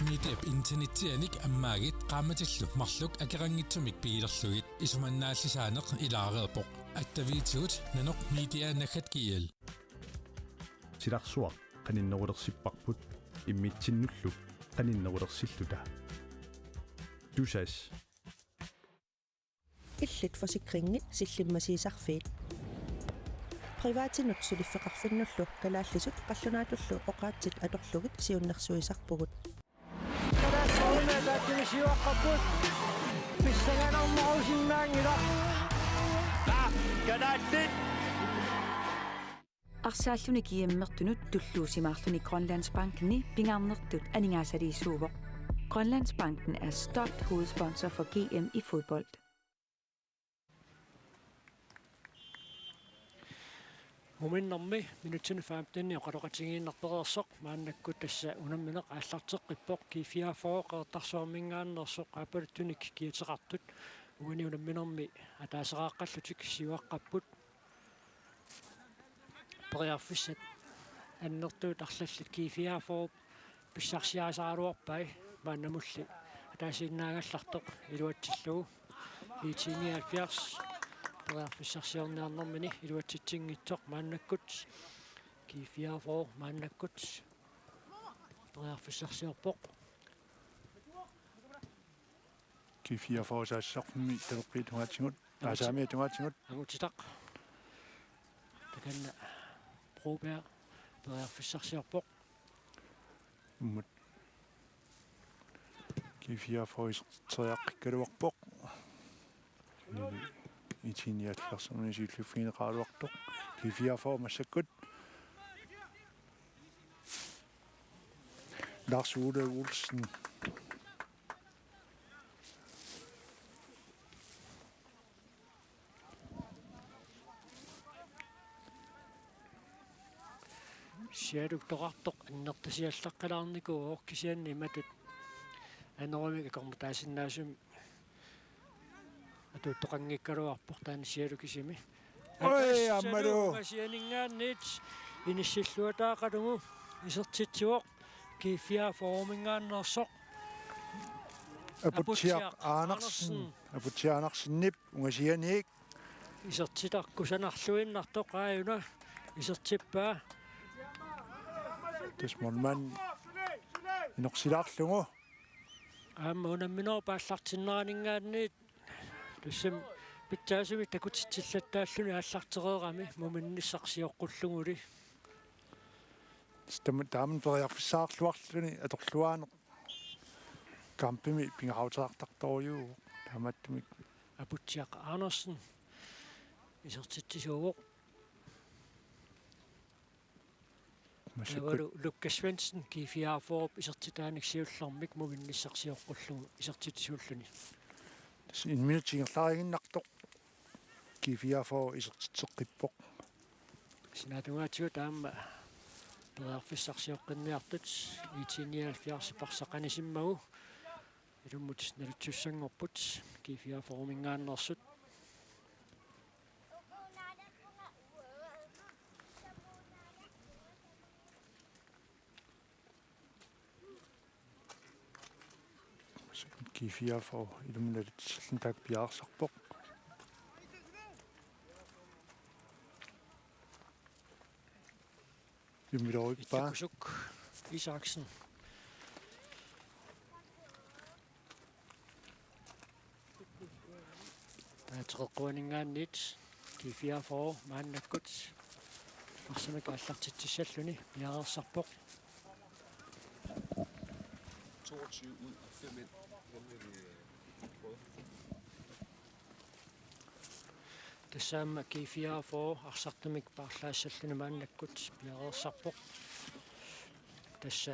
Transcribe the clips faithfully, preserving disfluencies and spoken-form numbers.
Mediap internetsianik ammaagit qaammatillu marluk akeqanngitsumik pigilerlugit. Isumannaallisaaneq ilaareerpoq. Attaviitigut nanoq media naggat G L. Silarsuaq qaninnerulersipparput immitsinnullu qaninnerulersilluta. Tusass. Illit forsikringit sillimmasiisarfiit. Privatinut suliffeqarfinnullu kalaallisut qallunaatullu oqaatsit atorlugit siunnersuisarpugut. Kalaallit. Pissanganarnerusinnaanngilaq. Kalaallit. Arsaalluni G M-ertunut tulluusimaarluni Grønlandsbankeni pingaarnertut aningaasaliisuuvoq. Grønlandsbanken er stolt hovedsponsor for G M i fodbold. Muminnermi minutsini femteni oqaloqatigiinnartoreersoq maannakkut tassa unammineq aallarteqqippoq. G fireogfyrre Qeqertarsuarminngaanneersoq aappaluttunik kiateqartut uani unamminermi ataaseraaqqallutik siuaqqapput. Periarfissat annertuut arlallit G fireogfyrre pissarsiarisaraluarpai maannamulli ataasiinnaagallartoq iluatsillugu. I T nioghalvfjerds periarfissarsiorniarnermini iluatsitsinngitsoq maannakkut. G fireogfyrre maannakkut periarfissarsiorpoq. G fireogfyrre saassussarfimmi talerpiata tungaatigut. Aasaamiata tungaatigut. Angutitaq. Takanna Broberg periarfissarsiorpoq. Immut. G fireogfyrre iserteriaqqikkaluarpoq. I T nioghalvfjerdsimi siulliuffigineqaraluartoq. G fireogfyrre massakkut. Lars Ole Olsen. Sialuk toqartoq annertusiallaqqalaarnikuuvoq kisianni imatut anorumik akornutaasinnaasumik atuuttoqanngikkaluarpoq taanna sialuk kisimi. Oi, aammalu. Ungasianinngaanniit inissilluataaqalugu isertitsivoq G fireogfyrre-minngaanneersoq. Aputsiaq Aputsiaq Andersen. Andersen. Aputsiaq Andersenip ungasianiit. Isertitaq kusanarluinnartoq aajuna isertippaa. Tassa målmand inorsilaarlugu. Aamma unamminerup aallartinneraninngaanniit tassami pitsaasumik takutitsillattaalluni aallartereerami muminnissaq sioqqulluguli. Tassa taama periarfissaqarluarluni atorluaaneq kampimi pingaaruteqartartorujuuvoq taamaattumik. Aputsiaq Andersen isertitsisuuvoq. Massakkut. Taavalu Lukas Svendsen G fireogfyrre isertitaanik siullermik muminnissaq sioqqullugu isertitsisuulluni. Tassa en minut ingerlariiginnartoq G fireogfyrre isertitseqqippoq. Sinaata tungaatigut aamma periarfissarsioqqinniartut I T nioghalvfjerds parsaqanisimmagu ilummut naluttussanngorput G fireogfyrre-minngaanneersut. G fireogfyrre ilummut naluttussalluni taakku piareersarpoq. Immiloorippa. Itsukusuk Isaksen. Taava Teqeqquaninngaanniit G fireogfyrre maannakkut arsamik aallartitsissalluni piareersarpoq. Toogtyve ud af fem ind. Tassa aamma G fireogfyrre arsartumik paarlaassalluni maannakkut piareersarpoq. Tassa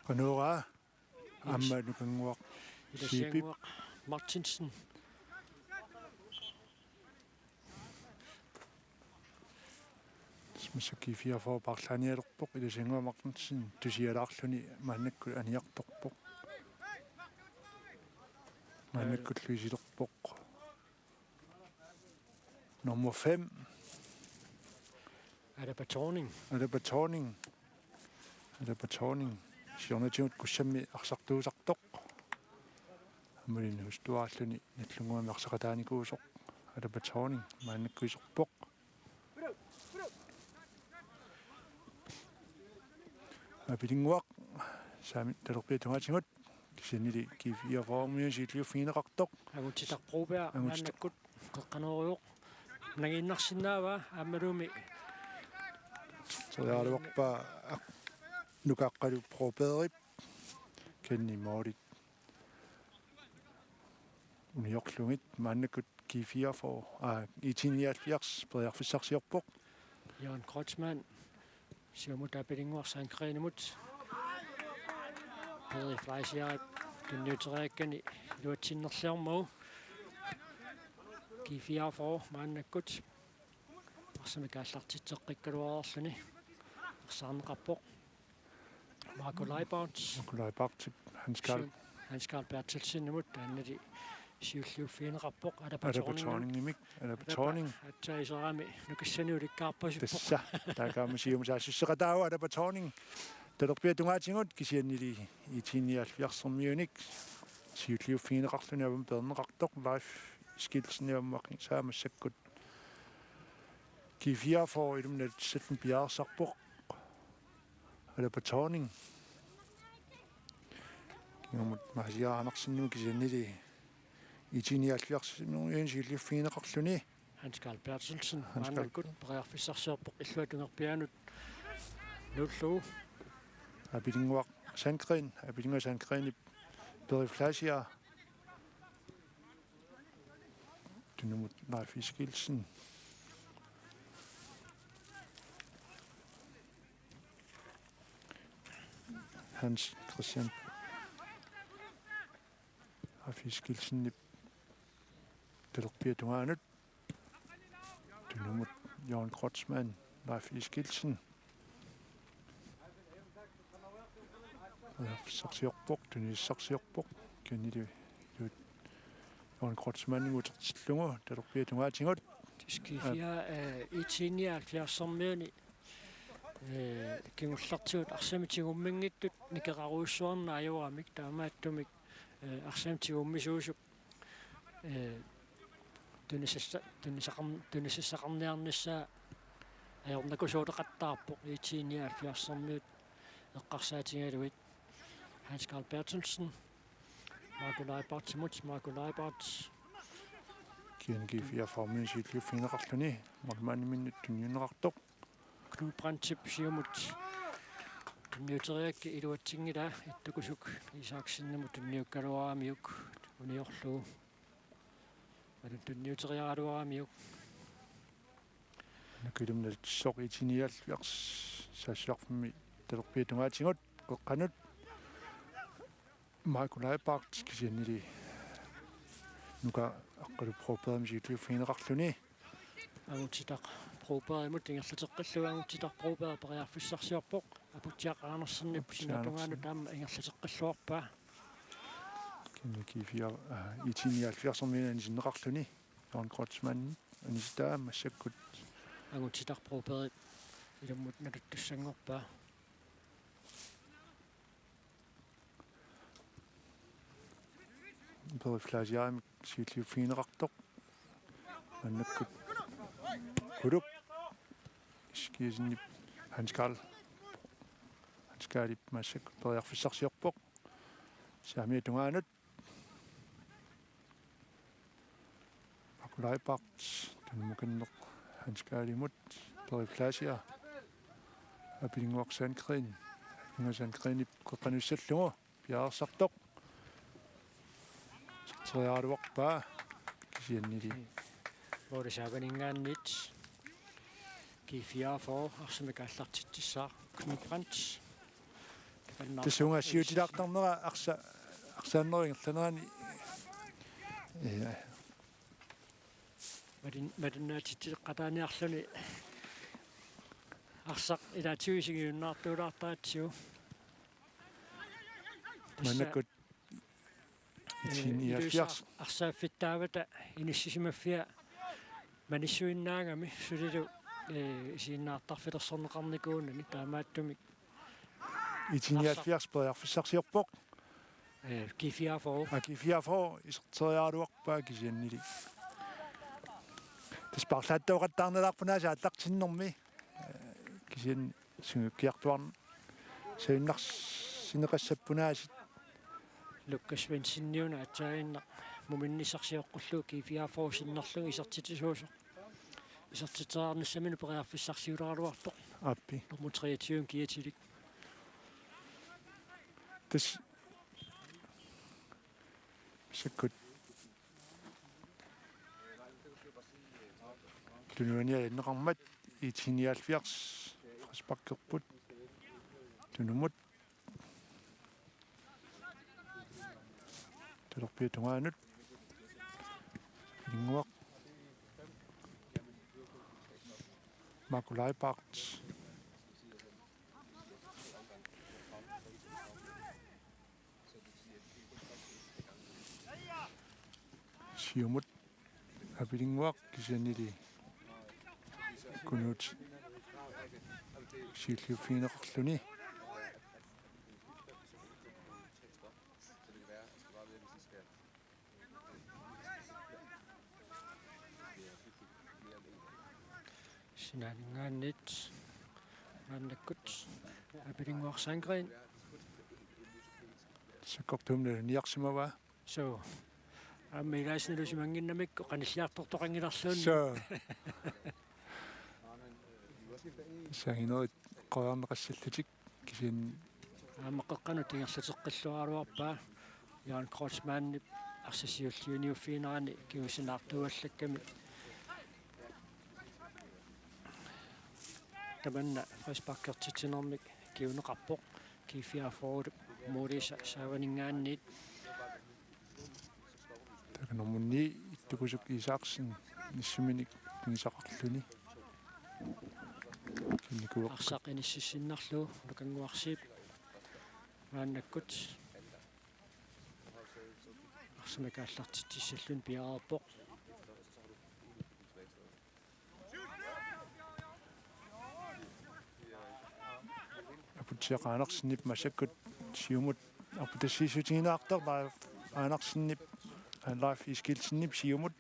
Qanoraa. Aamma Nukannguaq Siipip. Ilasiannguaq Martinsen. Massakkut G fireogfyrre paarlaanialerpoq, Ilasiannguaq Martinsen tusialaarluni maannakkut aniartorpoq. Maannakkut Louisilerpoq. Nummer fem. Alaba Thorning. Alaba Thorning. Alapa Thorning siornatigut Kussammi arsartuusartoq. Aammalu inuusuttuaraalluni nallunnguamik arsaqataanikuusoq Alapa Thorning maannakkut iserpoq. Apilinnguaq saami talerpiata tungaatigut kisiannili G fireogfyrre-miut siulliuffigineqartoq. Angutsitaq Broberg Angutsitaq. Maannakkut qeqqanoorujoq. Nangiinnarsinnaavaa aammalumi. Teriaraluarpaa Nuka Aqqalu Brobergip kisianni målit uniorlugit maannakkut G fireogfyrre, aa, I T nioghalvfjerds periarfissarsiorpoq. Jørgen Kreutzmann, siumut Apilinnguaq Sandgreenimut. Peder Fleischerip tunniuteriakkani iluatsinnerliormagu. G fireogfyrre maannakkut arsamik aallartitseqqikkaluareerluni arsaarneqarpoq. Marco Leibart. Marco Leibart, Hans Karl. Hans Karl Berthelsenimut, taannali siulliuffigineqarpoq, Alapa Alapa Thorningimik. Thorningimik, Alapa Alapa Thorning. Aatsaat iserami nukissani ulikkaarpasippoq. Tassa, taakku aamma siumut saassusseqataavoq Alapa Thorning. Talerpiata tungaatigut kisiannili I T nioghalvfjerds-ermiunik siulliuffigineqarluni avammut peerneqartoq Leif Eskildsen avammut aqisaa massakkut. G fireogfyrre ilummut nalutissalluni piareersarpoq. Alapa Thorning. Kingumut Maasiaq Andersenimut kisiannili I T nioghalvfjerds-ermiunik siulliuffigineqarluni. Hans Karl Berthelsen, Hans Karl. Maannakkut periarfissarsiorpoq illuatungerpiaanut nuullugu. Apilinnguaq Sandgreen, Apilinnguaq Sandgreenip Peder Fleischer. Tunumut Leif Eskildsen. Hans Christian Leif Eskildsenip talerpiata tungaanut. Tunumut Jørgen Kreutzmann, Leif Eskildsen. Periarfissarsiorpoq, tunissarsiorpoq. Kisiannili Jørgen Kreutzmannimut utertillugu, talerpiata tungaatigut. G fire, øh, I T nioghalvfjerds-ermiuni, øh, kingullertigut arsamik tigumminngitsut nikerarujussuarneq ajoramik taamaattumik, øh, arsamik tigummisuusup, øh, tunissassa-, tunissaqarn-, tunissassaqarniarnissaa ajornakusoortoqattaarpoq I T nioghalvfjerds-ermiut eqqarsaatigalugit. Hans Karl Berthelsen, Marco Leibartimut, Marco Leibart. Kisianni G fireogfyrre-miut siulliuffigineqarluni, målmandiminnut tunniunneqartoq. Knud Brandtip siumut tunniuteriaraa iluatsinngilaa, Ittukusuk Isaksenimut tunniukkaluaramiuk uniorlugu. Malun tunniuteriaraluaramiuk. Nakulum nalutissooq I T nioghalvfjerds saassussarfimmi talerpiata tungaatigut qeqqanut. Marco Leibart kisiannili Nuka Aqqalu Brobergimut siulliuffigineqarluni. Angutsitaq Brobergimut ingerlateqqillugu, Angutsitaq Broberg periarfissarsiorpoq. Aputsiaq Andersenip Aputsiaq sinnatungaanut Andersen. Taama ingerlateqqilluarpaa. Kisianni G fire, øh, I T nioghalvfjerds-ermiunit anisinneqarluni. Jørgen Kreutzmann anisitaa massakkut. Angutsitaq Broberg ilummut naluttussanngorpaa. Peder Fleischerip siulliuffigineqartoq. Maannakkut Kuluk. Eskildsenip Hans Karl. Hans Karlip massakkut periarfissarsiorpoq. Saamiata tungaanut. Marco Leibart, tunumut Hans Karlimut, Peder Fleischer, Apilinnguaq Sandgreen, Apilinnguaq Sandgreenip qeqqanussallugu, piareersartoq. Teriaraluarpaa, kisiannili. Målip saavaninngaanniit, G fireogfyrre, arsamik aallartitsissaaq, Knud Brandt. Tassunga siutilaartarnera arsa-, arsaannerup ingerlanerani. Ja. Malin-, malinnaatitseqataaniarluni arsaq ilaatigut isigiunnaartuulaartaratsigu. Tassa, maannakkut øh, I T nioghalvfjerds. Ilusa arsaaffittaavata inissisimaffia manissuinnaagami sulilu, øh, isiginnaartarfilersorneqarnikuunani taamaattumik. I T nioghalvfjerds periarfissarsiorpoq. Eh, G fireogfyrre. Ah, G fireogfyrre iserteriaraluarpaa kisiannili. Tassa paarlaattooqattaarnalaarput aasiit aallartinnermi. Eh, kisianni sungiukkiartuaarn-, sajunnarsineqassappunaasit. Lukas Svendsenip una aatsaannguaq muminnissarsioqqullugu G fireogfyrre sinnerlugu isertitsisuusoq. Isertitseriarnissaminut periarfissarsiuleraluartoq. Aappi. Nummer treogtyve kiatilik. Tassa massakkut tunuani ajoqermat I T nioghalvfjerds frisparkerput. Tunumut. Talerpiata tungaanut. Apinnguaq. Marco Leibart. Siumut Apinnguaq kisiannili Kunuut siulliuffigineqarluni. Sinaaninngaanniit maannakkut Apinnguaq Sandgreen. Sakkortuumik niarsimavaa. Suu. Aamma ilaasinalusimannginnamikku qanilliartortoqanngilarluunniit. Suu. Sanginerit qajarneqassallutik kisianni. Aamma qeqqanut ingerlateqqilluaraluarpaa Jørgen Kreutzmannip arsaq siulliuniuffiginerani kingusinaartuuallakkami. Tamanna frisparkertitsinermik kiuneqarpoq G fireogfyrre målisa saavaninngaanniit. Takanna nummer ni, Ittukusuk Isaksen, nissiminik pigisaqarluni. Kinnikuuq. Arsaq inississinnarlugu Nukannguarsiip maannakkut arsamik aallartitsissalluni piareerpoq. Aputsiaq Andersenip massakkut siumut arpatassiissutigineqartoq, Leif Andersenip, Leif Eskildsenip siumut.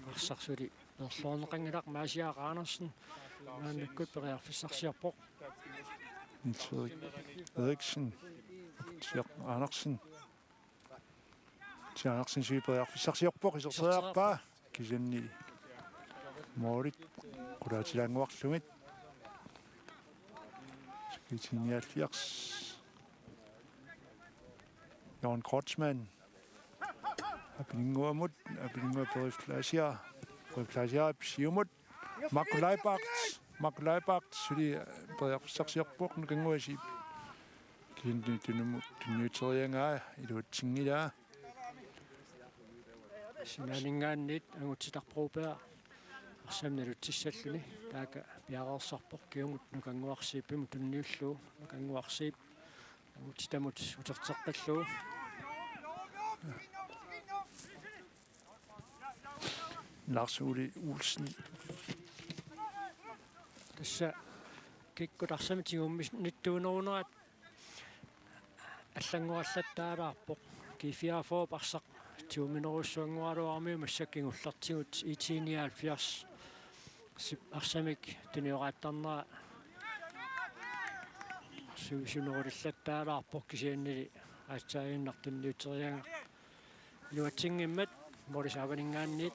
Arsaq suli peerluarneqanngilaq, Maasiaq Andersen maannakkut periarfissarsiorpoq. Niels Erik Eriksen, Aputsiaq Andersen. Sianersin sui periarfissarsiorpoq, iserteriarpaa. Kisianni målit qulaatilaannguarlugit. I T nioghalvfjerds. Jørgen Kreutzmann. Apinnguamut, Apinnguaq periarfissaasiaq. Periarfissaasiaq siumut. Marco Leibart, Marco Leibart, suli periarfissarsiorpoq Nukannguaq Siip. Kisianni tunumut tunniuteriaraa iluatsinngilaa. Sinaaninngaanniit Angutsitaq Broberg arsamik nalutsissalluni, taakku piareersarpoq, kiumut Nukannguaq Siipimut tunniullugu, Nukannguaq Siip Angutsitamut uterteqqillugu. Lars Ole Olsen. Tassa kikkut arsamik tigumminittuunerunerat allanngorallattaalaarpoq. G fireogfyrre arsaq tigumminerujussuanngoraluaramiuk, massakkut kingullertigut I T nioghalvfjerds sip arsamik tunioraattarnera sivisunerulattaalaarpoq, kisiannili aatsaaginnaq tunniuteriaraa iluatsinngimmat målip saavaninngaanniit.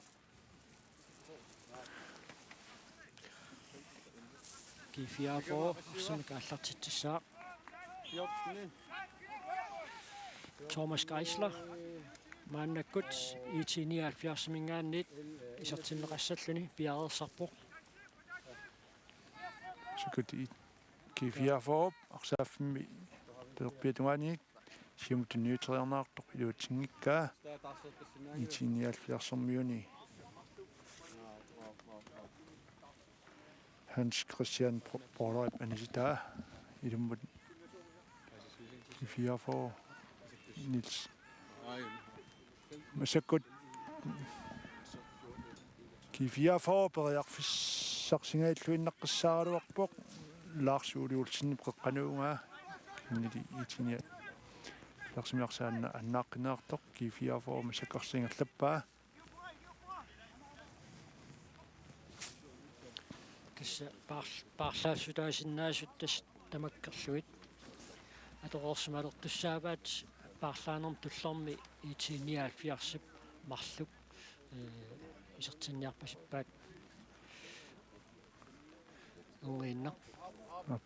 G fireogfyrre arsamik aallartitsissaaq. Thomas Geisler maannakkut I T nioghalvfjerdsiminngaanniit isertinneqassalluni piareersarpoq. Sukut i G fireogfyrre arsaaffimmi talerpiata tungaaniit siumut tunniuteriarneqartoq iluatsinngikkaa. I T nioghalvfjerdsermiuni Hans Christian Bro-, Broderip anisitaa, ilummut G fireogfyrre Niels. Massakkut G fireogfyrre periarfissarsingajalluinnaqqissaaraluarpoq, Lars Ole Olsenip qeqqanuugaa. Kennedy I T-ni halvfjerdsimi arsaq anna-, annaaqqinneqartoq, G fireogfyrre massakkut arsaq ingerlappaa. Tassa paarl-, paarlaassutaasinnaasut tassa tamakkerlugit. Atoreersimalertussaavaat paarlaanermut tullermi I T nioghalvfjerdsip marluk, øh, isertinniarpasippaat. Ungiinnaq. Aap.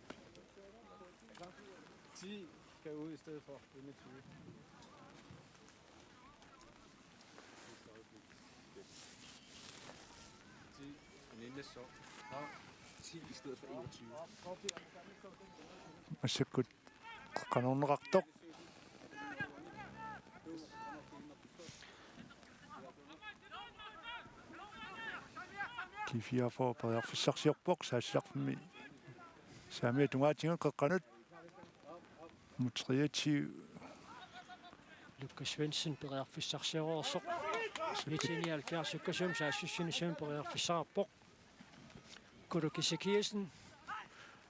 Ti skal ud i stedet for enogtyve. Ti, den ene så. Nå, ti i stedet for enogtyve. Massakkut qeqqanorneqartoq. G fireogfyrre periarfissarsiorpoq, saassussarfimmi saamiata tungaatigut qeqqanut. Nummer treogtyve. Lukas Svendsen periarfissarsioreersoq. I T nioghalvfjerds sukkasuumik saassussinissamut periarfissarpoq. Kuluk Ezekiassen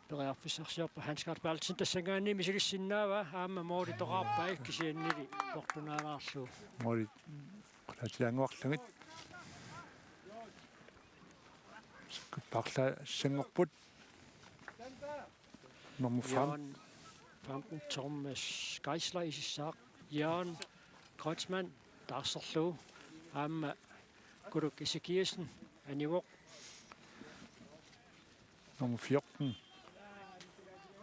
periarfissarsiorpoq, Hans Karl Berthelsen tassanngaanniit misilissinnaavaa, aamma målip toqarpai kisiannili portunaalaarlugu. Målip qulaatilaannguarlugit. Paarlaassanngorput. Nummer fem. Jørgen femten, Thomas Geisler isissaaq. Jørgen Kreutzmann taarserlugu. Aamma Kuluk Ezekiassen anivoq. Nummer fjorten.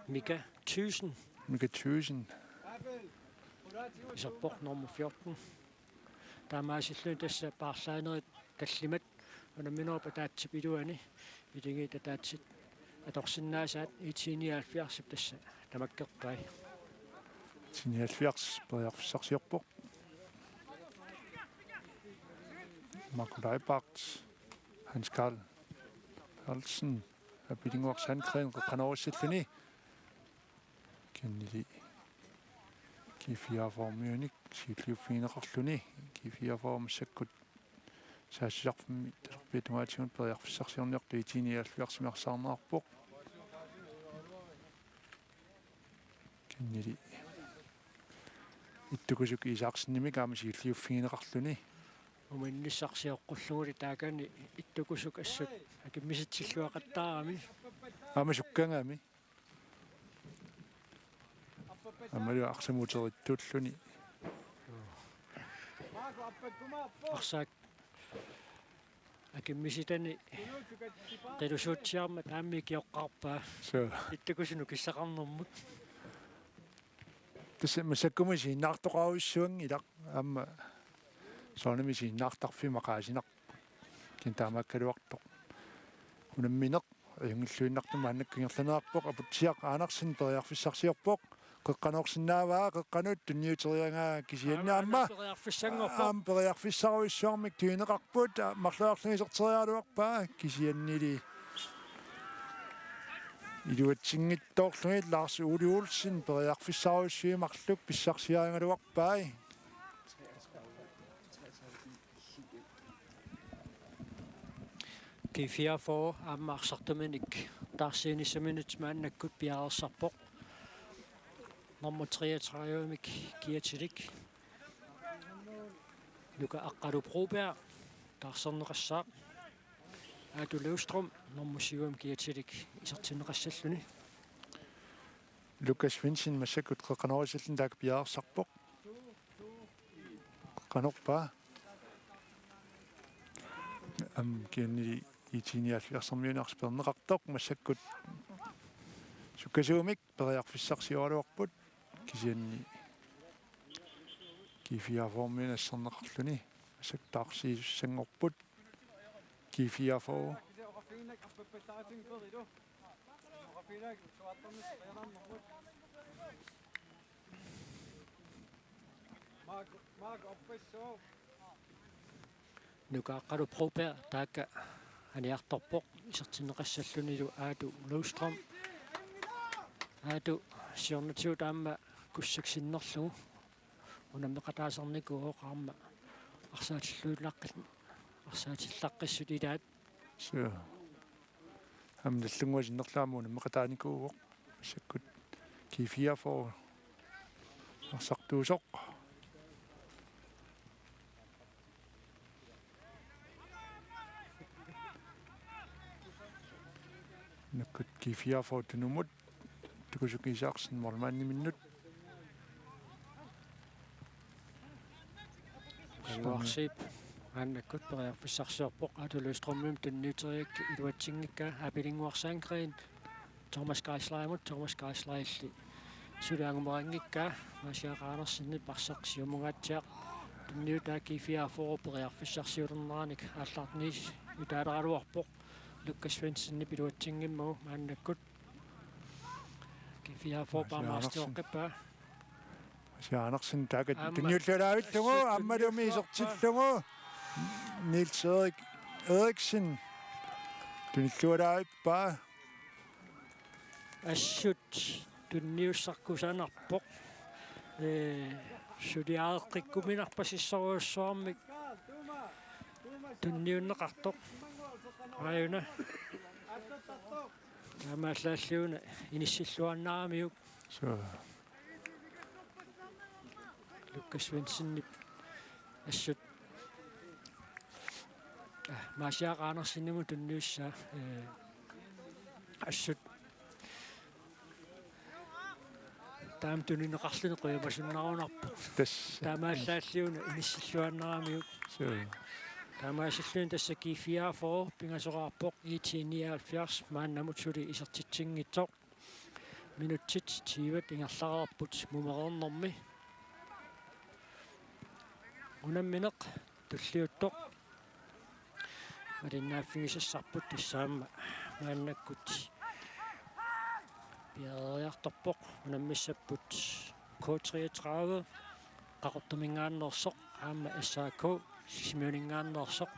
Mika Thyssen. Mika Thyssen. Iserpoq nummer fjorten. Taamaasilluni tassa paarlaanerit tallimat unamminerup ataatsip iluani, ilugit ataatsit atorsinnaasaat, I T nioghalvfjerdsip tassa tamakkerpai. I T nioghalvfjerds periarfissarsiorpoq. Marco Leibart, Hans Karl Carlsen, Apilinguaq Sandgreen qeqqanoorissalluni. Kennedy G fireogfyrre-miunik siulliuffigineqarluni, G fireogfyrre massakkut saassussarfimmi talerpiata tungaatigut periarfissarsiorniartoq I T nioghalvfjerdsimi arsaarneqarpoq. Kennedy Ittukusuk Isaksenimik aamma siulliuffigineqarluni. Uminnissarsioqqullugulu taakani Ittukusuk assut akimmisitsilluaqattaarami. Aamma sukkagami. Aammalu arsamut uterittuulluni. Arsaq akimmisitani qilusuutsiarmat aamma ikioqqaarpaa. Suu. Ittukusuk nukissaqarnermut. Tassa massakkumut isiginnaartoqarujussuanngilaq, aamma soorunami isiginnaartarfiit maqaasinarput. Kisianni taamaakkaluartoq unammineq ajunngilluinnartumik maannakkut ingerlanerarpoq. Aputsiaq Andersen periarfissarsiorpoq. Qeqqanoorsinnaavaa, qeqqanut tunniuteriaraa kisianni aamma. Aamma periarfissanngorpoq. Aamma periarfissarujussuarmik tunineqarput, marloriarluni iserteriaraluarpaa kisiannili iluatsinngitsoorlugit Lars Ole Olsen periarfissarujussuit marluk pissarsiarigaluarpai. G fireogfyrre aamma arsartuminik taarsiinissaminnut maannakkut piareersarpoq. Nummer treogtredive-mik kiatilik Nuka Aqqalu Broberg taarserneqassaaq. Aatu Løvstrøm nummer syv-mik kiatilik isertinneqassalluni. Lukas Svendsen massakkut qeqqanoorissalluni taakku piareersarpoq. Qanorpaa. Aamma kisianni I T nioghalvfjerdsimiunik arsaq peerneqartoq massakkut sukkasuumik periarfissarsioraluarput kisianni G fireogfyrre-miunik asserneqarluni massakkut taarsiisussanngorput G fireogfyrre. Nuka Aqqalu Broberg taakku aniartorpoq isertinneqassallunilu Aatu Løvstrøm. Aatu siornatigut aamma kussaksinnerlugu unammeqataasarnikuuvoq aamma arsaatilluinnarlugu arsaatillaqqissut ilaat. Suu. Aamma nallunnguaq sinnerlugu aamma unammeqataanikuuvoq. Massakkut G fireogfyrre arsartuusoq. Nukkut G fireogfyrre tunumut. Tukusuk Isaksen målmandiminnut. Nukanguarsiip maannakkut periarfissarsiorpoq, Aatu Løvstrømimut tunniuteriaraa iluatsinngikkaa, Aapilinnguaq Sandgreen Thomas Geislerimut, Thomas Geislerilli suli angumeranngikkaa, Maasiaq Andersenip arsaq siumungaatsiaq tunniutaa G fireogfyrre periarfissarsiulerneranik aallarniis utaataraluarpoq, Lukas Svendsenip iluatsinngimmagu maannakkut G fireogfyrre Maasiaq Andersen. Paamaastiuaqqippa. Maasiaq Andersen taakku Aamma. Tunniullaalaavillugu, assut aammalumi tunniullaalaavippaa. Isertillugu. Niels Erik Eriksen. Tunniullaalaavippaa. Assut tunniussaq kusanarpoq. Ee, suliareqqikkuminarpasissorujussuarmik tunniunneqartoq. Aajuna. Taamaallaalliuna inissilluaannaramiuk. Suu. Lukas Svendsenip assut. Ah, Maasiaq Andersenimut tunniussaa, eh, assut. Taama tunineqarluni qujamasunnarunarpoq. Tassa. Taamaallaalliuna inissilluaannaramiuk. Suu. Taamaasilluni tassa G fireogfyrre pingasoqarpoq, I T nioghalvfjerds maannamut suli isertitsinngitsoq. Minutsit tyve ingerlareerput mumereernermi. Unammineq tulliuttoq malinnaaffigisassarput, tassaammat maannakkut piareeriartorpoq. Unammissapput K treogtredive Qaqortuminngaanneersoq aamma S A K Sisimiuninngaanneersoq.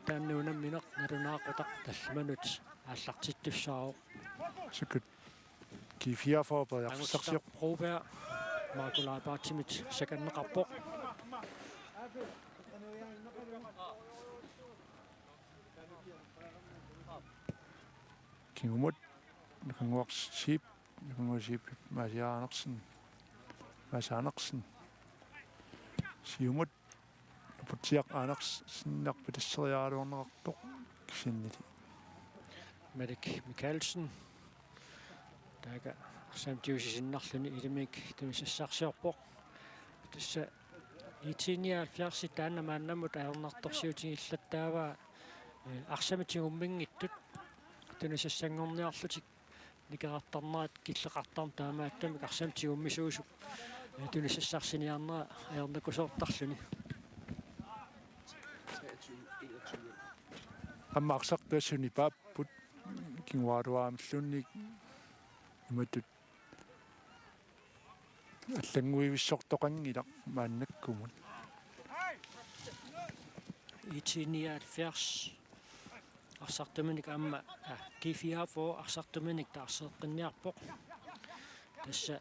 Taanna unammineq nalunaaqutaq tallimanut aallartittussaavoq. Sukkut G fireogfyrre periarfissarsiorpoq. Angussaq Broberg Marco Leibartsimit sakanneqarpoq. Kingumut Nukanguarsiip, Nukanguarsiip Maasiaq Andersen. Maasiaq Andersen. Siumut Aputsiaq Andersen, Aputsiaq tasseriaraluarneqartoq kisiannili. Malik Mikaelsen. Taakku arsamik tigusisinnarluni ilumik tunisassarsiorpoq. Tassa I T nioghalvfjerds taanna maannamut ajornartorsiutigillattaavaa, eh, arsamik tigumminngitsut tunisassanngorniarlutik nikerartarnerat killeqartarmat taamaattumik arsamik tigummisuusup, eh, tunisassarsiniarnera ajornakusoortarluni. Aamma arsartuassuni paapput kinguaruaamilluunniit imatut allannguivissortoqanngilaq maannakkumut. I T nioghalvfjerds arsartuminik aamma, ah, G fireogfyrre arsartuminik taarseeqqinniarpoq. Tassa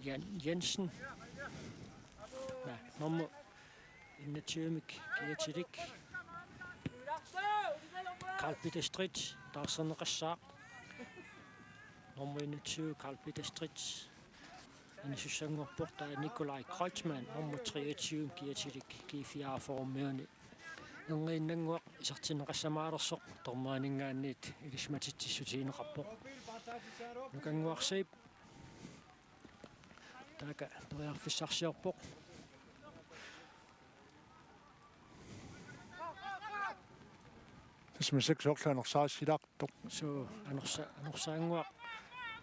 Jan Jensen. Naa, nummer enogtyve-mik kiatilik. Carl Peter Strit taarserneqassaaq. Nummer enogtyve, Carl Peter Strit. Anisussanngorpoq taava Nikolaj Kreutzmann, nummer treogtyve kiatilik G fireogfyrre-miuni. Erniinnannguaq isertinneqassamaalersoq dommerinngaanniit ilisimatitsissutigineqarpoq. Nukanguarsiip taakku periarfissarsiorpoq. Tassa massakkut soorlu anorsaarissilaartoq. Suu, anorsa-, anorsaannguaq.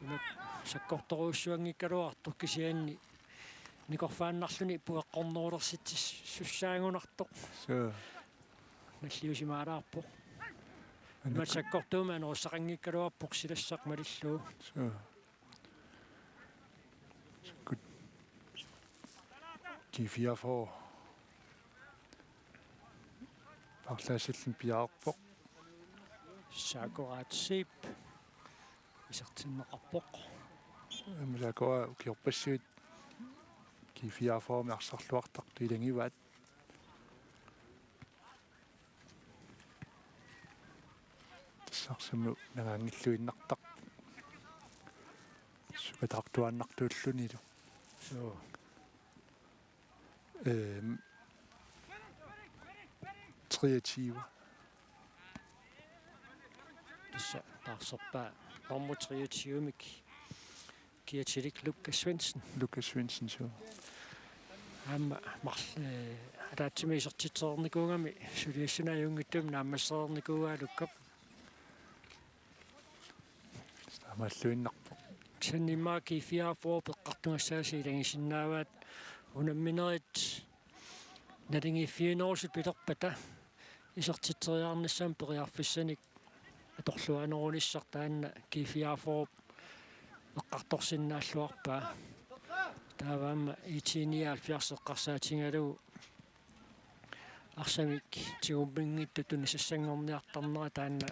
Imak sakkortorujussuanngikkaluartoq kisianni nikorfaannarluni pueqqornerulersitsissussaagunartoq. Suu. Nalliusimaalaarpoq. Imak sakkortuumik anorussaqanngikkaluarpoq silassaq malillugu. Suu. Sukkut G fireogfyrre. Paarlaassalluni piareerpoq. Saakuraat Zeeb isertinneqarpoq. Aamma Saakuraat ukiorpassuit G fireogfyrre-mi arsarluartartut ilagivaat. Tassarsimu nangaanngilluinnartarput. Su-, Petartuaannartuullunilu. Joo. Ehm, treogtyve. Tassa taarserpaa nummer treogtyve-mik kiatilik Lukas Svendsen. Lukas Svendsen, suu. Aamma marl-, eh, ataatsimik isertitsereernikuugami suliassani ajunngitsumik naammassereernikuuaa Lukkap. Taamaalluinnarpoq. Kisianni immaqa G fireogfyrre eqqartugassaasa ilagisinnaavaat unamminerit naligiiffiginerusut pilerpata isertitseriarnissamut periarfissanik atorluarnerunissaq taanna G fireogfyrre eqqartorsinnaalluarpaa. Taava aamma IT nioghalvfjerds eqqarsaatigalugu arsamik tigumminngittut tunisassanngorniartarnera taanna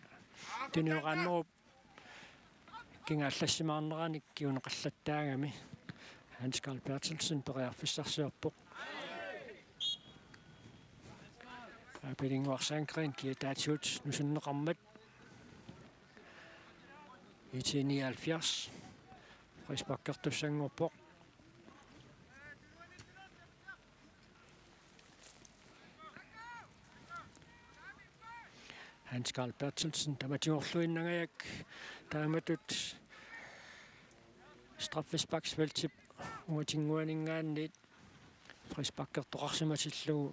tunineqarnerup kingaallassimaarneranik kinguneqallattaagami. Hans Karl Berthelsen periarfissarsiorpoq. Aapilinnguaq Sandgreen kiataatigut nusunneqarmat. IT nioghalvfjerds. Frisparkertussanngorpoq. Hans Karl Berthelsen tamatigorluinnangajak taamatut straffesparksfeltip uatinnguaninngaanniit frisparkertoqarsimatillugu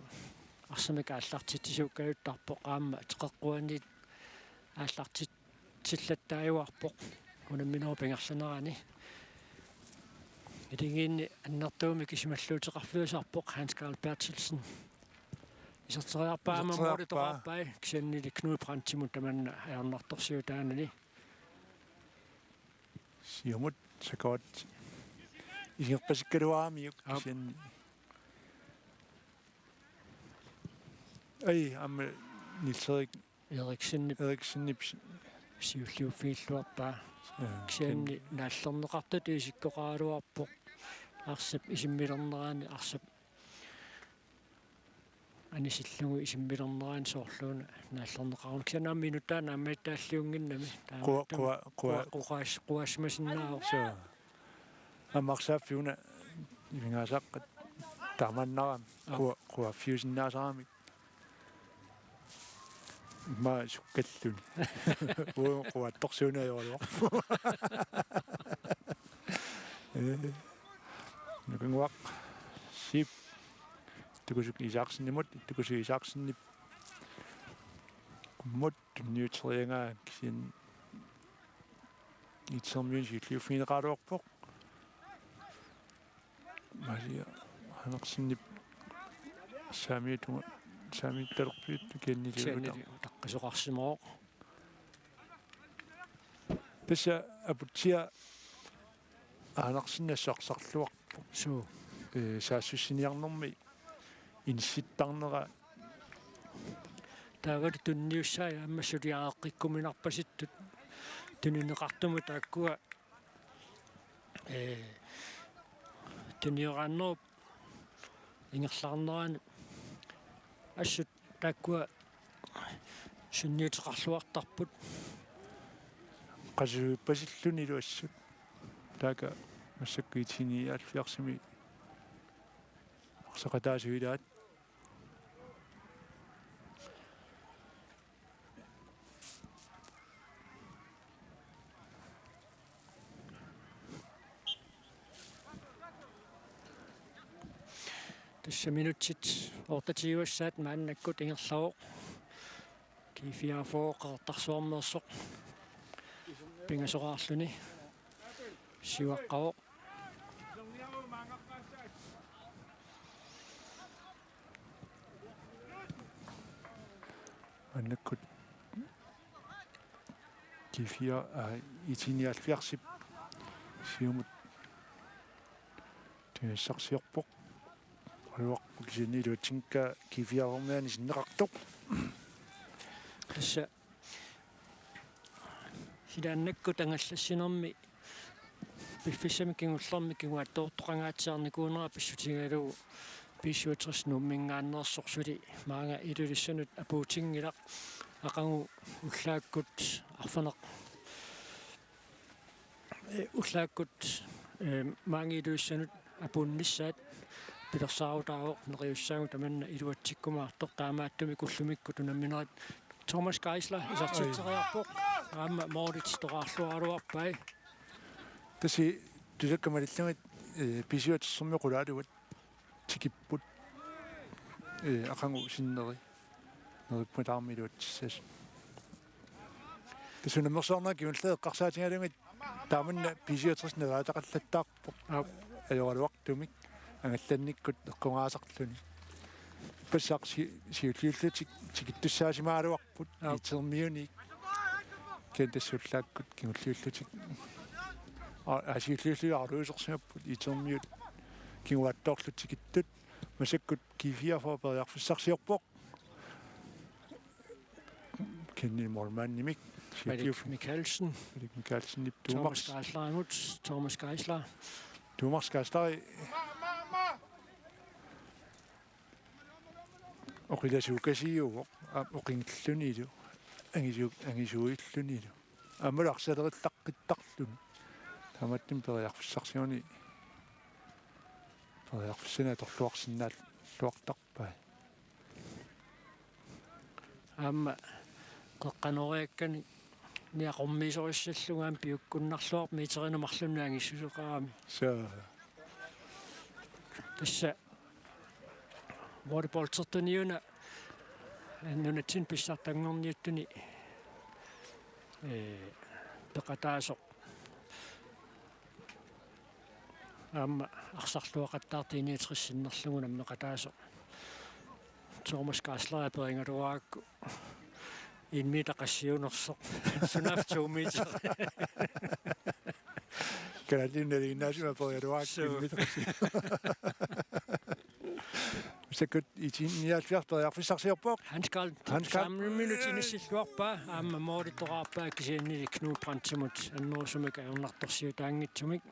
arsamik aallartitsisuukkajuttarpoq aamma teqeqquaniit aallartitsillattaajuarpoq unamminerup ingerlanerani. Ilagiinni annertuumik isumalluuteqarfiusarpoq Hans Karl Berthelsen. Iserteriarpaa aamma iserteriarpaa. Målitoqarpai kisiannili Knud Brandtimut tamanna ajornartorsiutaanani. Siumut sakoat iserpasikkaluaramiuk. Aap. Kisianni. Ai, aamma Niels Erik Eriksenip. Eriksenip si-, siulliuffigilluarpaa. Jaa, kisianni kin- naallerneqartutut isikkoqaraluarpoq. Arsap isimmilernerani arsap anisillugu isimmilernerani soorluuna naallerneqaruni. Kisianni aamma minuttaa naammagittaalliunnginnami. Qua-, taamaattumik qua-, qua-, qua-, quas-, quaasimasinnaavoq. Suu. Aamma arsaaffiuna ivingaasaaqqat taamaannarami. Aap. Qua-, quaaffiusinnaasaramik. Immaqa sukkalluni. Uu, quaattorsuuneq ajoraluarpoq. Ee. Nukanguaq. Siip. Tukusuk Isaksenimut, Tukusuk Isaksenip. Qummut tunniuteriaraa kisianni Itsermiuni siulliuffigineqaraluarpoq. Maria Andersenip saamiutunga, saamiuttalerpiuttoq kisiannili. Kisiannili uta-, utaqqisoqarsimavoq. Tassa Aputsia Andersen assarsarluarpoq. Suu. Ee, saassussiniarnermi inissittarnera. Taavalu tunniussaat aamma suliareqqikkuminarpasittut tunineqartumut taakkua, ee, tunioraannerup ingerlaarnerani assut taakkua sunniuteqarluartarput. Qasuippasillunilu assut. Taakku massakkut IT nioghalvfjerdsimi arsaqataasut ilaat. Tassa minutsit otteogtyve-ssaat maannakkut ingerlavoq. G fireogfyrre Qeqertarsuarmeersoq pingasoraarluni siuaqqavoq. Maannakkut G fire, aa, IT nioghalvfjerdsip siumut tunisassarsiorpoq. Aluarpoq kisianni iluatsinngikkaa G fire-mianik sinneqartoq. Tassa ilaannakkut angallassinermi piffissami kingullermi kinguaattoortoqangaatsiarnikuunera pissutigalugu B syvogtres Nuumminngaanneersoq suli maanga Ilulissanut apuutinngilaq, aqagu ullaakkut arfineq-, ee, ullaakkut Ehm, maangiiluissanut apuunnissaat pilersaarutaavoq neriussaagut tamanna iluatsikkumaartoq, taamaattumik ullumikkut unamminerit Thomas Geisler isertitseriarpoq, aamma målit toqqarluaraluarpai. Tassa tusakka malillugit, eh, B syvogtressermiut qulaaluat tikipput, eh, aqagu sinneri. Neriuppunga tamarmik iluatsissasoq. Tassa unammersuarnerat kingulleq eqqarsaatigalugit taamanna B syvogtres nalaataqallattaarpoq. Aap. Ajoraluartumik angallannikkut eqqugaasarluni. Ippassaq si-, siulliullutik tikittussaasimagaluarput. Aap. IT-ermiunik. Kisianni tassa ullaakkut kingulliullutik. Aa, aa, siulliullutik aaruusersimapput IT-ermiut kinguaattoorlutik tikittut. Massakkut G fireogfyrre periarfissarsiorpoq. Kisianni målmandimik. Malik Mikkelsen. Malik Mikkelsenip Thomas Thomas. Geislerimut. Thomas Geisler. Thomas Geisler. Oqilasuukasiuvoq, aa, oqinngillunilu. Angisu-, angisuuillunilu. Aammalu arsalerillaqqittarluni. Taamaattumik periarfissarsiorneq. Periarfissanik atorluarsinnaalluartarpai. Aamma qeqqanoriakkani niaqormiisorissallugu aamma piukkunnarluarpoq meterinik marlunnik angissuseqarami. Suu. Tassa volleyballtertuniuna nunatsinni pissartanngorniuttuni, ee, peqataasoq. Aamma arsarluaqattaartoq I niogtres sinnerlugu nammeqataasoq. Thomas Geisler aperigaluarakku en meter qassiunersoq. Sunaaffa to meter. Kalaallit nalinginnaasumik aperigaluarakku. Suu. En meter qassiunersoq. Massakkut IT nioghalvfjerds periarfissarsiorpoq. Hans Karl. Hans Karl. Saamminut inissilluarpaa, aamma målit toqqarpaa kisiannili Knud Brandtimut annerusumik ajornartorsiutaanngitsumik.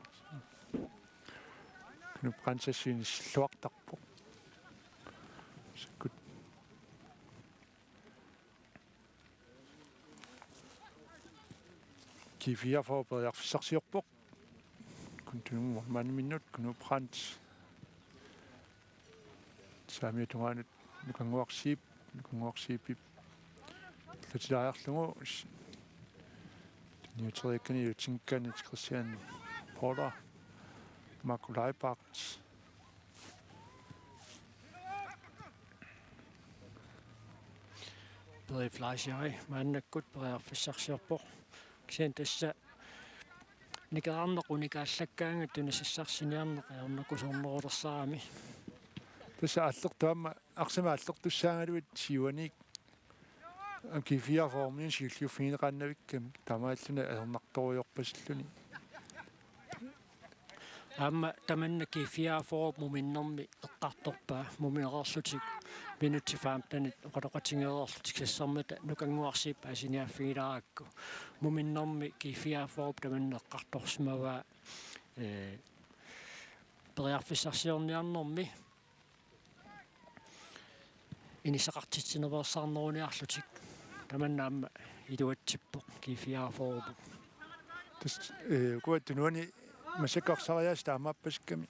Knud Brandt inissilluartarpoq. Massakkut G fireogfyrre periarfissarsiorpoq. Kun tunumut målmandiminnut Knud Brandt. Saamiata tungaanut Nukannguaq Zeeb, Nukannguaq Zeebip. Allatuleriarlugu s-, niuteriakkani iluatsinngikkaanni Christian Porter, Marco Leibach. Peri Fleischer maannakkut periarfissarsiorpoq. Kisianni tassa nikerarneq unikaallakkaangat tunisassarsiorniarneq ajornakusoornerulersarami. Tassa aallertut aamma arsamik aallertussaagaluit siuaniit G fireogfyrre-miunut siulliuffigineqaannavikkami taamaalilluni ajornartorujoorpasilluni. Aamma tamanna G fireogfyrre muminnermi eqqartorpaa, muminereerlutik minutsit femtenit oqaloqatigereerlutik sassermata Nukannguaq Zeeb paasiniaaffigilaarakku. Muminnermi G fireogfyrre tamanna eqqartorsimavaa, ee, periarfissarsiorniarnermi inissaqartitsinerulersaarneruniarlutik. Tamanna aamma iluatsippoq G fireogfyrre. Tassa, eh, ukua tunuani massakkut arsariaasut taamaappasikkamik.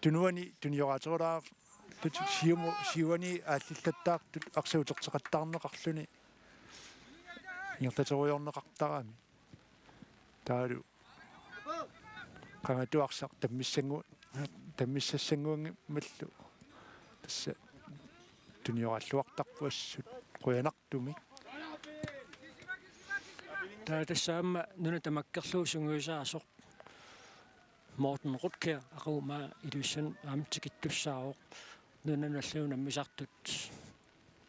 Tunuani tunioraaterulaarlutik siumu-, siuani aallillattaartut arsaq uterteqattaarneqarluni ingerlaterujoorneqartarami. Taavalu qangatut arsaq tammissanngu-, tammissassannguanngimmallu. Tassa tunioraalluartarpoq assut qujanartumik. Taava tassa aamma nuna tamakkerlugu sungiusaasoq Morten Rutger aqagu aamma Ilulissani aamma tikittussaavoq. Nunanut allanut unammisartut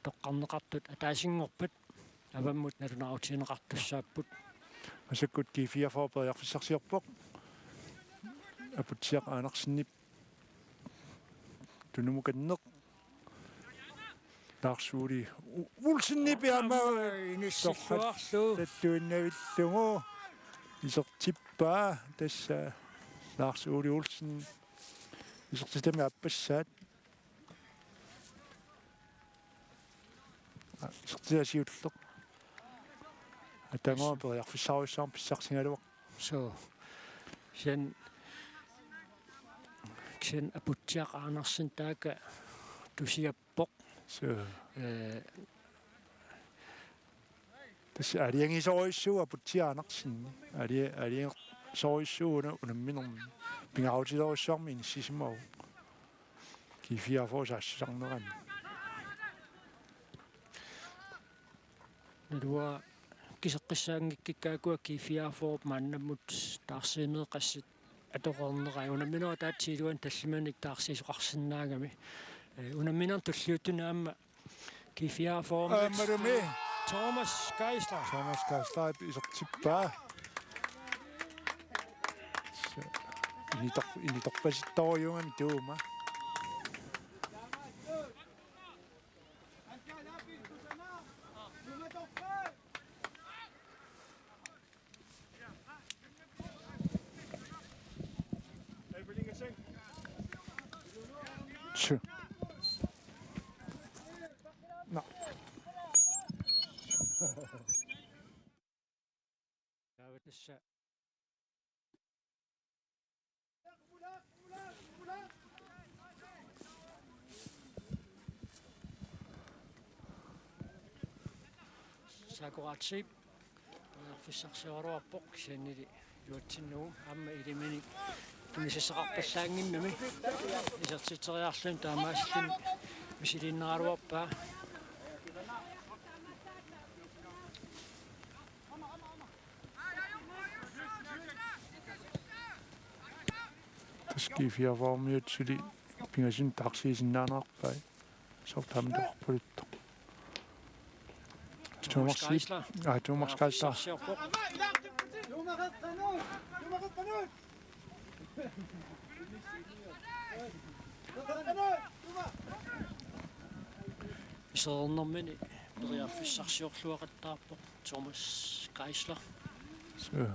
toqqarneqartut ataasinngorpat avammut nalunaarutigineqartussaapput. Massakkut G fireogfyrre periarfissarsiorpoq. Aputsiaq Andersenip tunumukanneq. Lars Ole O-, Olsenip aamma inissilluarlugu. Torrattuinnavillugu isertippaa tassa Lars Ole Olsen isertitami aappassaat. Isertitaasiulleq. Atagua periarfissarujussuarmik pissarsigaluaq. Suu. Kisianni Sen Aputsiaq Andersen taakku tusiappoq. Suu. Eh, Tassa aalajangiisorujussuuvoq Aputsiaq Andersen. Aalaja-, aalajangiisorujussuuvoq unamminermi. Pingaarutilerujussuarmik inissisimavoq. G fireogfyrre saassussarnerani. Naluara kiseqqissaanngikkikka ukua G fireogfyrre maannamut taarsiineeqqassat atoreernerai. Unamminerup ataatsip iluani tallimanik taarsiisoqarsinnaagami. Eh, unamminermi tulliuttuni aamma G fireogfyrre. Aammalumi. Thomas Geisler. Thomas Geisler isertippaa. Initor-, initorpasittorujuugami tuuma. Suu. Nå. Taava tassa Sakuratsi periarfissarsioraluarpoq kisiannili iluatsinnagu aamma ilaminik tunisassaqarpallaannginnami isertitseriarluni taamaasilluni misiliinnaraluarpaa. Tassa G fireogfyrre-miut suli pingasunik taarsiisinnaanerarpai. Soorlu taama toqqorpaluttoq. Thomas Geisler. Aa, Thomas Geisler. Isereernermini periarfissarsiorluaqattaarpoq Thomas Geisler. Suu.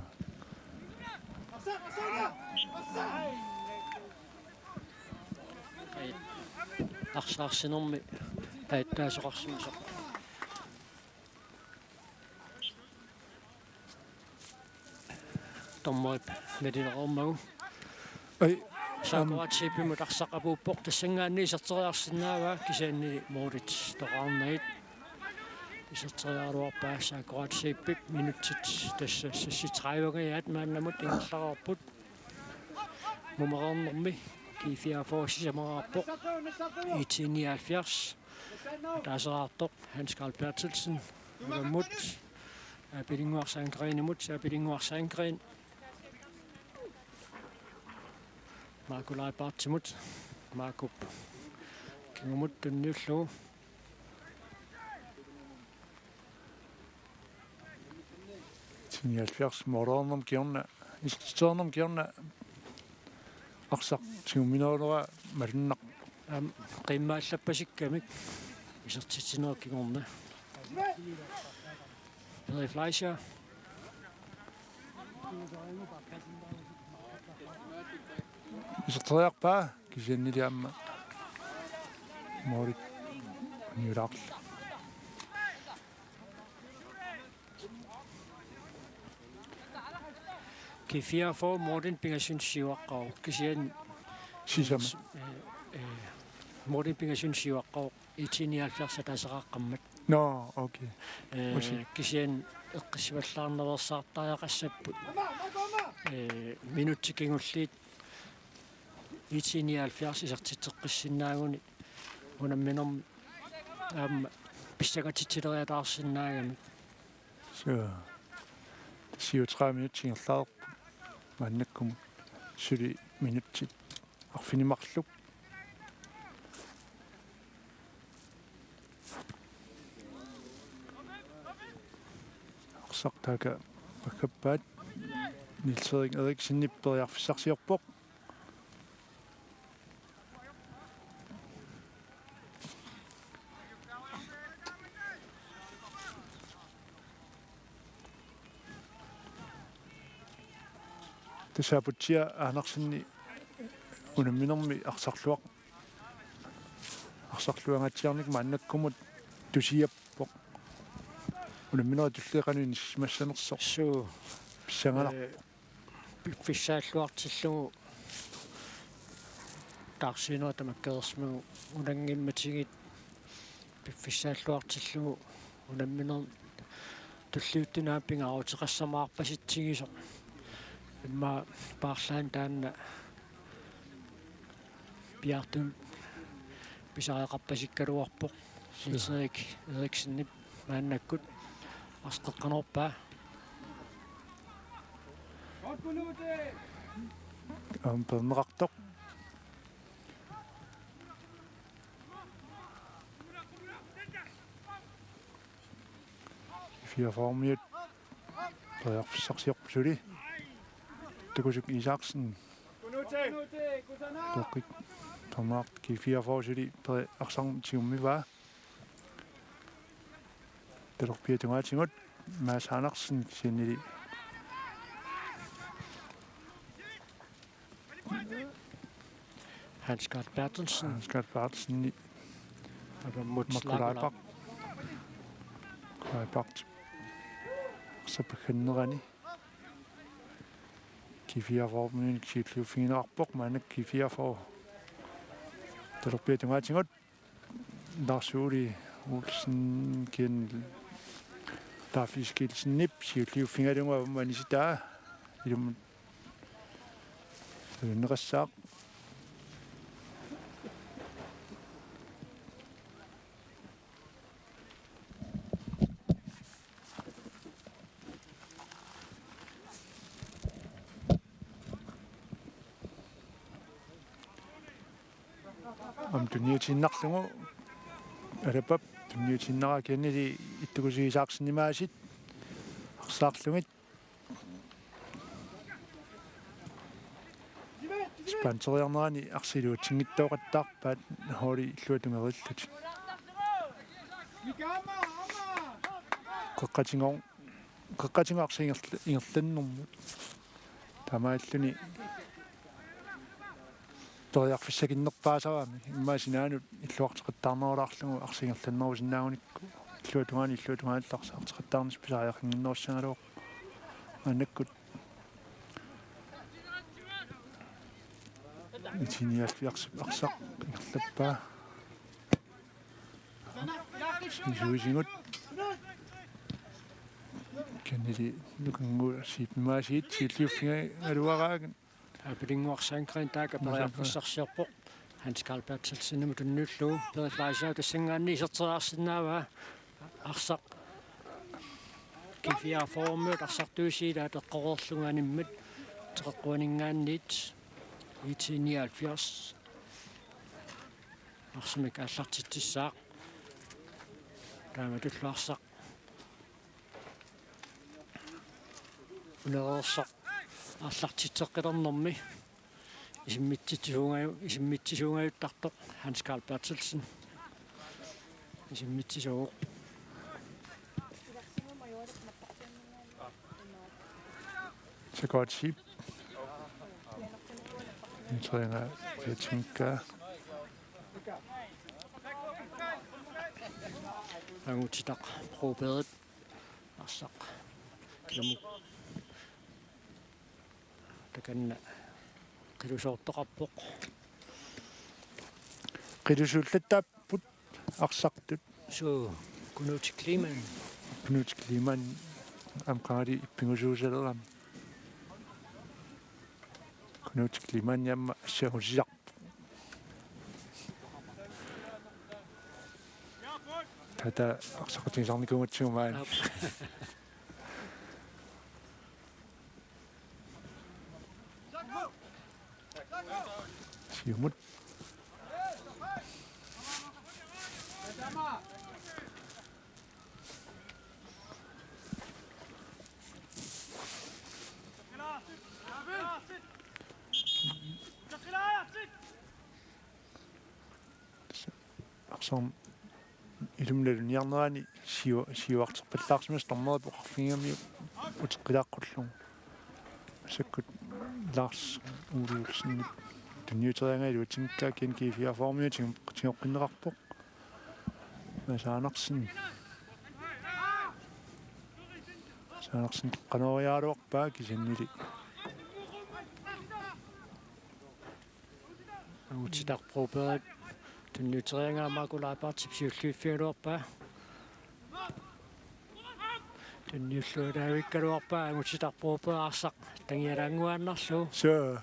Ai, arsaarsinermi ajattaasoqarsimasoq. Dommerip nalilereermagu. Ai, Sakuratsi P-mut arsaq apuuppoq, tassanngaanniit iserteriarsinnaavaa kisianni målit toqarnagit. Iserteriaraluarpaa Sakuratsi P-p minutsit tassa seksogtredive-ngiaat maannamut ingerlareerput. Mumereernermi G fireogfyrre sisamaraarpoq. I T nioghalvfjerds ataaseraartoq Hans Carl Berthelsen. Avammut. Aapilinnguaq Sandgreenimut, Aapilinnguaq Sandgreen. Marco Leibartimut, Marco kingumut tunniullugu. I T nioghalvfjerds måleernermut kingorna, isertitsereernermut kingorna arsaq tigumminerulera malunnarpoq. Aamma qiimmaallappassikkamik isertitsinerup kingorna. Peri Fleischer. Iserteriarpaa kisiannili aamma målit niulaarlugit. G fireogfyrre målinik pingasunik siuaqqavoq kisianni sisama. Eh, eh, målinik pingasunik siuaqqavoq I T nioghalvfjerds ataaseraqqammat. Nå, okay. Eh, kisianni eqqissivallaarnaveersaartariaqassapput. Eh, minutsit kingulliit I T nioghalvfjerds isertitseqqissinnaaguni unamminermi aamma pissangatitsileriataarsinnaagami. Suu. Syvogtredive minutsit ingerlareerput. Maannakkumut suli minutsit arfineq-marluk. Arsaq taakku pakkappaat. Niels Erik Eriksenip periarfissarsiorpoq. Tassa Aputsiaq Andersen unamminermi arsarluaq. Arsarluangaatsiarnermik maannakkumut tusiappoq. Unamminerit tulliit qanoq inissisimassanersoq. Suu. Pissanganaq. Eh, piffissaalluartillugu taarsiinerit tamakkereersimagu unanngimmatigit piffissaalluartillugu unammineq tulliuttunaap pingaaruteqassamaarpasitsigisoq. Immaqa paarlaanni taanna piaartumik pisariaqarpasikkaluarpoq. Sure. Niels Erik Eriksenip maannakkut arsqeqqanorpaa. Aamma peerneqartoq. Fireogfyrremiut periarfissarsiorpoq suli. Tukusuk Isaksen. Toqik. Tamarmik G fireogfyrre suli peri-, arsaq tigummivaa. Talerpiata tungaatigut Mads Andersen kisiannili Hans Karl Berthelsen. Hans Karl Berthelsen. Avammut Marco Lagerlöf. Laibach. Laibach. Sapakkannerani. G fireogfyrre minut siulliuffigineqarpoq, maannakkut G fireogfyrre. Talerpiata tungaatigut. Lars Ole Olsen, Ken Lars Eskildsenip siulliuffigalugu avamma anisitaa. Ilumut. Ajunneqassaaq. Aamma tunniutiinnarlugu. Alapap tunniutiinnarlugu kisiannili Tukusuk Isaksenimaasit arsaarlugit. Sponsoreriarnerani arsaq iluatsinngitsooqattaarpaat holdit illuatungerillutik. Qeqqatigu, qeqqatigu arsaq ingerl-, ingerlannermut. Taamaalluni periarfissakinnerpaasarami immaqa sinaanut illuarteqattaarnerulaarlugu arsaq ingerlannerusinnaagunikku illuatungaani illuatungaallaarsaarteqattaarnissaq pisariaqannginnerussagaluarpoq. Maannakkut I T nioghalvfjerds arsaq ingerlappaa. Suisigut. Kennedy Nukanguusiippimaasiit siulliuffigaluaraangat. Apilinguarsaankarin taakku periarfissarsiorpoq. Hans Karl Berthelsenimut tunniullugu. Peri Fleischer tassanngaanniit iserteriarsinnaavaa. Arsaq. G fireogfyrremiut arsartuisiit ateqqoreerlunga animmat. Teqeqquaninngaanniit. I T nioghalvfjerds. Arsamik aallartitsissaaq. Taamatullu arsaq. Unereersoq aallartitseqqilernermi. Isimmitsisuungaju-, isimmitsisuungajuttartoq Hans Karl Berthelsen. Isimmitsisuuvoq. Sakaatsip. Træner Petinka. Angutitaq Broberg. Arsaq. Kilamuk. Takanna. Qilusoortoqarpoq. Qilusuullattaarput arsartut. Suu, Knuth Kleemann. Knuth Kleemann aamma qangali ippigusuusalerami. Knuth Kleemann aamma assagusisarpoq. Tata arsaqatigisarnikuugatsigu maani. Aap. Siumut. Arsaq ilumut naluniarnerani siu-, siuarterpallaarsimasoq dommerip oqarfigigamiuk uteqqilaaqqullugu. Massakkut Lars Ole Olsen tunniuteriaraa iluatsinngikkaa kisianni G fireogfyrremiut tigoqqinneqarpoq. Mads Andersen. Mads Andersen qanooriaraluarpaa kisiannili. Angutitaq Broberg tunniuteriaraa, Marco Leibertip siulliuffigaluarpaa. Tunniulluaraavikkaluarpaa Angutitaq Broberg arsaq tangialaannguaannarlugu. Suu.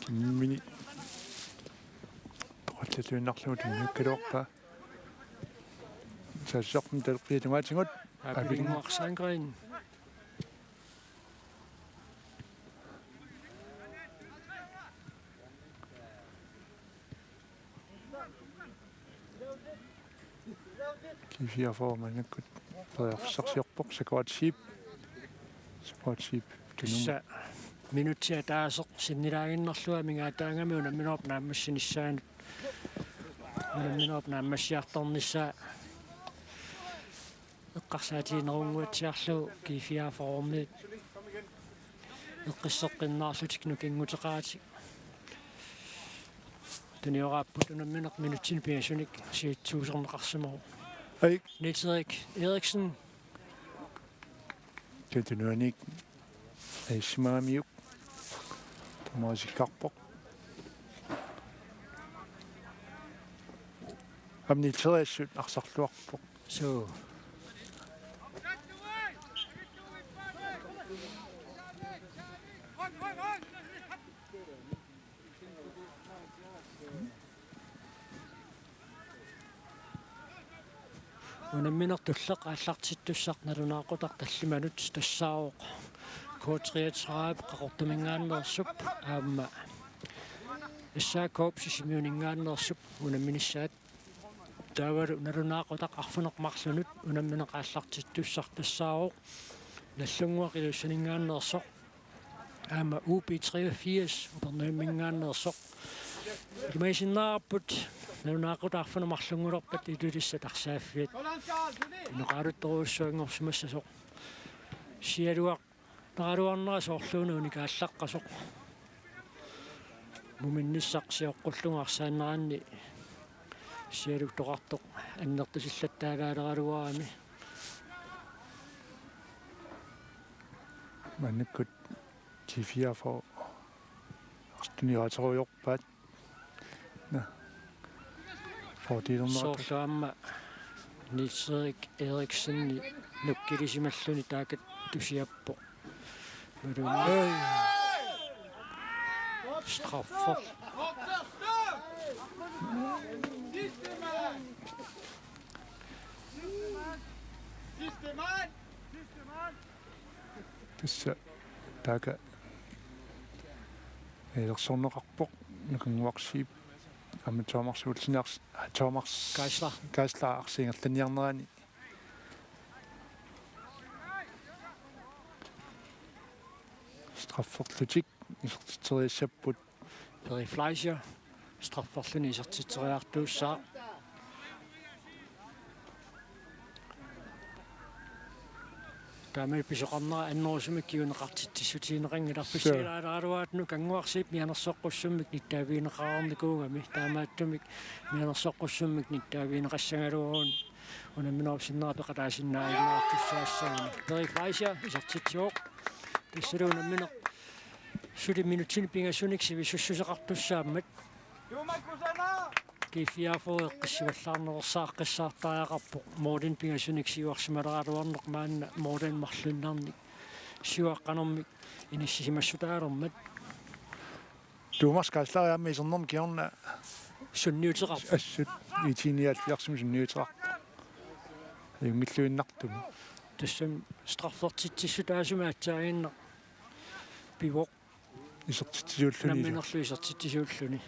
Kimmini toqallatuinnarlugu tunniukkaluarpaa. Saassuserput talerpiata tungaatigut. Abelin Sandgreen. G fireogfyrre maannakkut periarfissarsiorpoq, Sakuratsi. Sakuratsi tunum. Tassa minutsit ataaseq sinnilaaginnarlugu amigaataagami unamminerup naammassinissaanut. Unamminerup naammassiartornissaa eqqarsaatiginerunnguatsiarlugu G fireogfyrre-miut eqqisseqqinnaarlutik nukinguteqaratik. Tunioraapput unammineq minutsini pingasunik siuttuuserneqarsimavoq. Ai. Niels Erik Eriksen. Tunuaniit aissimagamiuk. Tamasikkarpoq. Aamma Niels Erik assut arsarluarpoq. Suu. Unammineq tulleq aallartittussaq nalunaaqutaq tallimanut tassaavoq K treogtredive Qaqortuminngaanneersup aamma S A K-p Sisimiuninngaanneersup unamminissaat. Taavalu nalunaaqutaq arfineq-marlunut unammineq aallartittussaq tassaavoq Nagdlunguaq Ilulissaninngaanneersoq aamma U B treogfirs Upernavimminngaanneersoq. Ilimagisinnaarput nalunaaqutaq arfineq-marlunngulerpat Ilulissat arsaaffiat inoqaaluttorujussuanngorsimassasoq. Sialuar naraluarnera soorluuna unikaallaqqasoq. Muminnissaq sioqqullugu arsaanneranni sialuktoqartoq annertusillattaalaaleraluarami. Maannakkut T fireogfyrre tunniuteriarpaat. Nå. Fordelernerat. Soorlu aamma Niels Erik Eriksenip nukkilisimalluni taakattusiappoq. Malunni. Ei. Straffer. Tassa taaka ilersorneqarpoq Nukannguarsiip aamma Thomas Olsen ars-, Thomas Geisler. Geisler arsiingerlanniarnerani. Strafferlutik isertitseriassapput. Peri Fleischer strafferluni isertitseriartuussaaq. Taamani pisoqarnera annerusumik kinguneqartitsissutigineqanngilaq. Suu. Pissilaaleraluaat Nukannguarsiip mianersoqqussummik nittaavigineqareernikuugami. Taamaattumik mianersoqqussummik nittaavigineqassagaluaruni unamminerup sinnera peqataasinnaaginnartussaassagami. Peri Fleischer isertitsivoq. Tassalu unammineq suli minutsini pingasunik sivisussuseqartussaammat. G fireogfyrre eqqissisivallaarneqassaaqqissaartariaqarpoq. Målini pingasunik siuarsimaleraluarneq maanna målini marluinnarnik siuaqqanermik inissisimassutaalermat. Thomas Geisler aamma isernermik kingorna sunniuteqarpoq. Assut IT nioghalvfjerdsimi sunniuteqarpoq. Ajunngilluinnartumik. Tassami straffertitsissutaasumik aatsaaginnaq pivoq. Isertitsisuulluni. Unamminerlu isertitsisuulluni.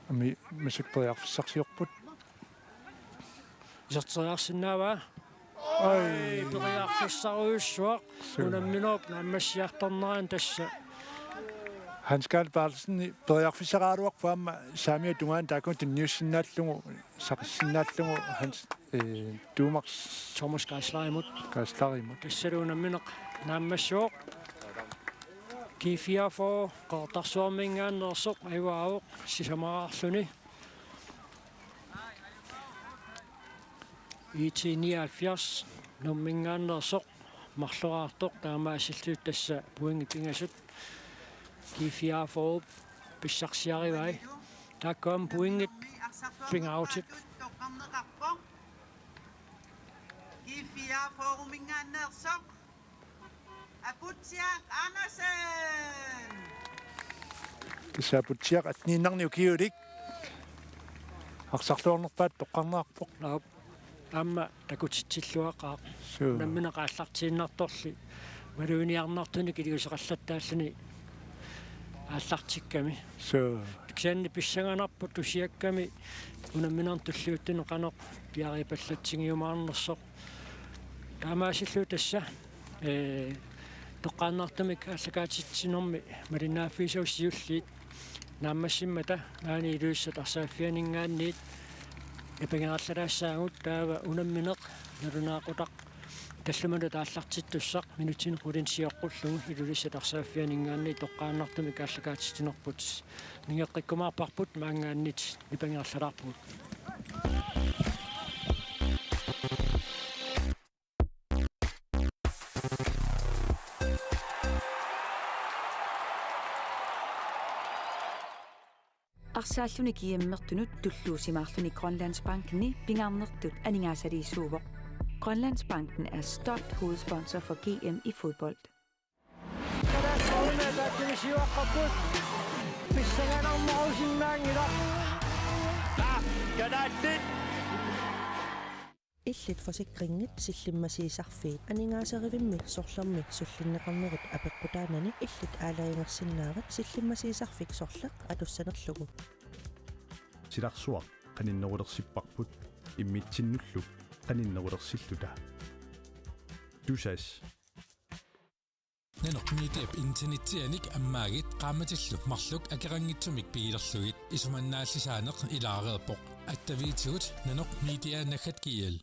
Aamma massakkut periarfissarsiorput. Iserteriarsinnaavaa? Ai. Periarfissarujussuaq. Suu. Unamminerup naammassiartornerani tassa. Hans Karl Berthelsen periarfissaraluarpoq aamma saamiata tungaanut taakku tunniussinnaallugu, saqissinnaallugu Hans, eh, Thomas. Thomas Geislerimut. Geislerimut. Tassalu unammineq naammassivoq. G fireogfyrre Qeqertarsuarminngaanneersoq ajugaavoq sisamaraarluni. IT nioghalvfjerds Nuumminngaanneersoq marloraartoq, taamaasillutik tassa pointit pingasut G fireogfyrre pissarsiarivai. Taakku aamma pointit pingaarutit. G fireogfyrre-minngaanneersoq Aputsiaq Andersen. Tassa Aputsiaq atniinnarnik ukiulik arsarluarnerpaatut toqqarneqarpoq. Naap. Aamma takutitsilluaqaaq. Suu. Unammineq aallartiinnartorli maluginiarnartunik iliuuseqallattaalluni aallartikkami. Suu. Kisianni pissanganarpoq tusiakkami unamminermi tulliuttuni qanoq piareerpallatsigiumaarnersoq. Taamaasillutik tassa, ee, toqqaannartumik aallakaatitsinermi malinnaaffigisagut siulliit naammassimmata maani Ilulissat Arsaaffianinngaanniit nipangerallataassaagut, taava unammineq nalunaaqutaq tallimanut aallartittussaq minutsini qulinik sioqqullugu Ilulissat Arsaaffianinngaanniit toqqaannartumik aallakaatitsinerput. Ningeqqikkumaarparput, maanngaanniit nipangerallalaarpugut. Arsaalluni G M-ertunut tulluusimaarluni Grønlandsbankeni pingaarnertut aningaasaliisuuvoq. Grønlandsbanken er stolt hovedsponsor for G M i fodbold. Kalaallit Nunaat taakkunani siuaqqapput. Pissanganarnerusinnaanngilaq. Kalaallit. Illit Forsikringit Sillimmasiisarfiit. Aningaasarivimmi sorlermi sullinneqarnerit apeqqutaanani illit aalajangersinnaavat Sillimmasiisarfik sorleq atussanerlugu. Silarsuaq qaninnerulersipparput, immitsinnullu qaninnerulersilluta. Tusass. Nanoq Mediap internetsianik ammaagit qaammatillu marluk akeqanngitsumik pigilerlugit. Isumannaallisaaneq ilaareerpoq. Attaviitigut nanoq media naggat G L.